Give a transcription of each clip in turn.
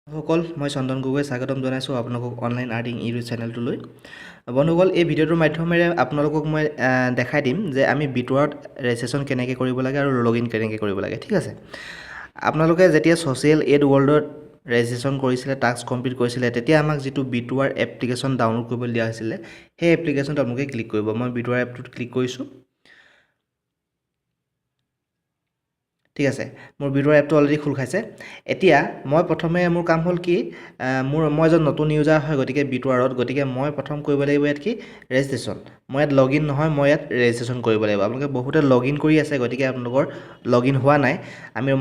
সকল, মই চন্দন গগৈ স্বাগতম জনাইছোঁ আপোনালোকক অনলাইন আৰ্নিং ইউটিউব চেনেলটোলৈ। বন্ধুসকল, এই ভিডিঅ'টোৰ মাধ্যমেৰে আপোনালোকক মই দেখাই দিম যে আমি বিটোৱাৰত ৰেজিষ্ট্ৰেশ্যন কেনেকৈ কৰিব লাগে আৰু লগ ইন কেনেকৈ কৰিব লাগে। ঠিক আছে, আপোনালোকে যেতিয়া ছ'চিয়েল এইড ৱৰ্ল্ডত ৰেজিষ্ট্ৰেশ্যন কৰিছিলে, টাস্ক কমপ্লিট কৰিছিলে, তেতিয়া আমাক যিটো বিটোৱাৰ এপ্লিকেশ্যন ডাউনলোড কৰিবলৈ দিয়া হৈছিলে, সেই এপ্লিকেশ্যনটো আপোনালোকে ক্লিক কৰিব। মই বিটোৱাৰ এপটোত ক্লিক কৰিছোঁ। ঠিক আছে, মোৰ বিটোৱাৰ এপটো অলৰেডি খোল খাইছে। এতিয়া মই প্ৰথমে মোৰ কাম হ'ল কি, মই এজন নতুন ইউজাৰ হয়, গতিকে বিটোৱাৰত, গতিকে মই প্ৰথম কৰিব লাগিব ইয়াত কি, ৰেজিষ্ট্ৰেশ্যন। মই ইয়াত লগ ইন নহয়, মই ইয়াত ৰেজিষ্ট্ৰেশ্যন কৰিব লাগিব। আপোনালোকে বহুতে লগ ইন কৰি আছে, গতিকে আপোনালোকৰ লগ ইন হোৱা নাই।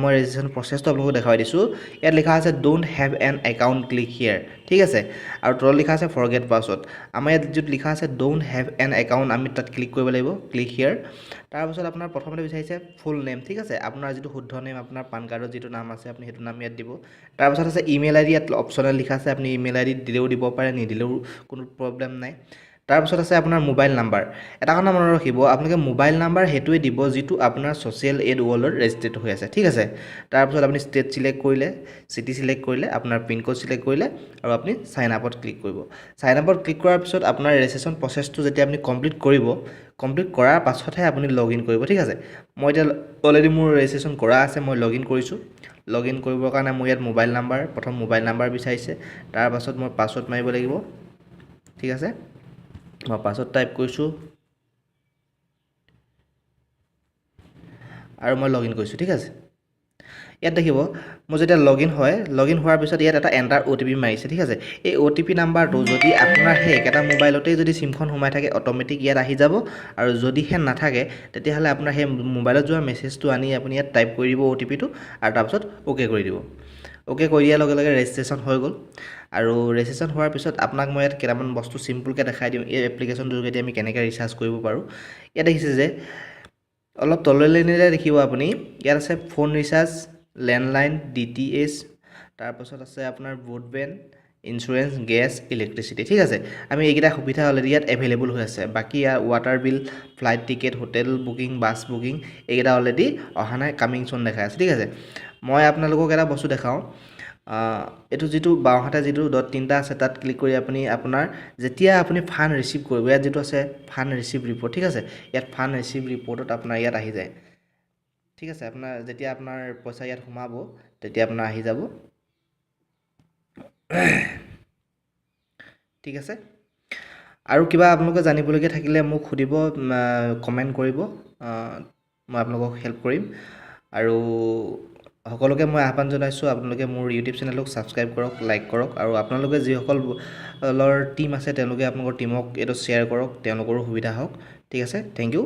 মই ৰেজিষ্ট্ৰেশ্যন প্ৰচেছটো আপোনালোকক দেখুৱাই দিছোঁ। ইয়াত লিখা আছে "Don't have an account, click here"। ঠিক আছে, আৰু তলত লিখা আছে "ফৰগেট পাছৱৰ্ড"। আমাৰ ইয়াত যিটো লিখা আছে "don't have N account", আমি তাত ক্লিক কৰিব লাগিব, ক্লিক হিয়াৰ। তাৰপাছত আপোনাৰ প্ৰথমতে বিচাৰিছে ফুল নেম। ঠিক আছে, আপোনাৰ যিটো শুদ্ধ নেম, আপোনাৰ পান কাৰ্ডত যিটো নাম আছে, আপুনি সেইটো নাম ইয়াত দিব। তাৰপাছত আছে ইমেইল আই ডি। ইয়াত অপশ্যনেল লিখা আছে, আপুনি ইমেইল আই ডি দিলেও দিব পাৰে, নিদিলেও কোনো প্ৰব্লেম নাই। তাৰপাছত আছে আপোনাৰ মোবাইল নাম্বাৰ। এটা কথা মনত ৰাখিব, আপোনালোকে মোবাইল নাম্বাৰ সেইটোৱে দিব যিটো আপোনাৰ ছ'চিয়েল এইড ৱৰ্ল্ডত ৰেজিষ্টাৰ্ড হৈ আছে। ঠিক আছে, তাৰপাছত আপুনি ষ্টেট চিলেক্ট কৰিলে, চিটি চিলেক্ট কৰিলে, আপোনাৰ পিনক'ড চিলেক্ট কৰিলে আৰু আপুনি চাইন আপত ক্লিক কৰিব। চাইন আপত ক্লিক কৰাৰ পিছত আপোনাৰ ৰেজিষ্ট্ৰেশ্যন প্ৰচেছটো যেতিয়া আপুনি কমপ্লিট কৰিব, কমপ্লিট কৰাৰ পাছতহে আপুনি লগ ইন কৰিব। ঠিক আছে, মই এতিয়া অলৰেডি মোৰ ৰেজিষ্ট্ৰেশ্যন কৰা আছে, মই লগ ইন কৰিছোঁ। লগ ইন কৰিবৰ কাৰণে মোৰ ইয়াত মোবাইল নাম্বাৰ, প্ৰথম মোবাইল নাম্বাৰ বিচাৰিছে। তাৰপাছত মই পাছৱৰ্ড মাৰিব লাগিব। ঠিক আছে, মই পাছৱৰ্ড টাইপ কৰিছোঁ আৰু মই লগ ইন কৰিছোঁ। ঠিক আছে, ইয়াত দেখিব মোৰ যেতিয়া লগ ইন হয়, লগ ইন হোৱাৰ পিছত ইয়াত এটা এণ্টাৰ অ'টিপি মাৰিছে। ঠিক আছে, এই অ'টিপি নাম্বাৰটো যদি আপোনাৰ সেই একেটা মোবাইলতেই যদি চিমখন সোমাই থাকে, অট'মেটিক ইয়াত আহি যাব আৰু যদিহে নাথাকে, তেতিয়াহ'লে আপোনাৰ সেই মোবাইলত যোৱা মেছেজটো আনি আপুনি ইয়াত টাইপ কৰি দিব অ'টিপিটো আৰু তাৰপিছত অ'কে কৰি দিব। অ'কে কৰি দিয়াৰ লগে লগে ৰেজিষ্ট্ৰেশ্যন হৈ গ'ল। আৰু ৰেজিষ্ট্ৰেশ্যন হোৱাৰ পিছত আপোনাক মই ইয়াত কেইটামান বস্তু চিম্পুলকৈ দেখাই দিওঁ, এই এপ্লিকেশ্যনটোৰ যোগেদি আমি কেনেকৈ ৰিচাৰ্জ কৰিব পাৰোঁ। ইয়াত দেখিছে যে অলপ তললৈ নিলে দেখিব আপুনি ইয়াত আছে ফোন ৰিচাৰ্জ, লেণ্ডলাইন, ডিটিএইচ, তাৰপাছত আছে আপোনাৰ ব্ৰডবেণ্ড, ইঞ্চুৰেঞ্চ, গেছ, ইলেক্ট্ৰিচিটি। ঠিক আছে, আমি এইকেইটা সুবিধা অলৰেডি ইয়াত এভেইলেবল হৈ আছে। বাকী ইয়াৰ water bill, flight ticket, hotel booking, bus booking, এইকেইটা অলৰেডি অহা নাই, কামিং চুন দেখাই আছে। ঠিক আছে, মই আপোনালোকক এটা বস্তু দেখাওঁ। এইটো যিটো বাওঁহাতে যিটো ডট তিনিটা আছে, তাত ক্লিক কৰি আপুনি আপোনাৰ যেতিয়া আপুনি ফাণ্ড ৰিচিভ কৰিব, ইয়াত যিটো আছে ফাণ্ড ৰিচিভ ৰিপৰ্ট, ঠিক আছে, ইয়াত ফাণ্ড ৰিচিভ ৰিপৰ্টত আপোনাৰ ইয়াত আহি যায়। ঠিক আছে, আপোনাৰ যেতিয়া আপোনাৰ পইচা ইয়াত সোমাব, তেতিয়া আপোনাৰ আহি যাব। ঠিক আছে, আৰু কিবা আপোনালোকে জানিবলগীয়া থাকিলে মোক সুধিব, কমেণ্ট কৰিব, মই আপোনালোকক হেল্প কৰিম। আৰু সকলোকে মই আহ্বান জনাইছোঁ, আপোনালোকে মোৰ ইউটিউব চেনেলটোক ছাবস্ক্ৰাইব কৰক, লাইক কৰক আৰু আপোনালোকে যিসকলৰ টীম আছে, তেওঁলোকে আপোনালোকৰ টীমক এইটো শ্বেয়াৰ কৰক, তেওঁলোকৰো সুবিধা হওক। ঠিক আছে, thank U.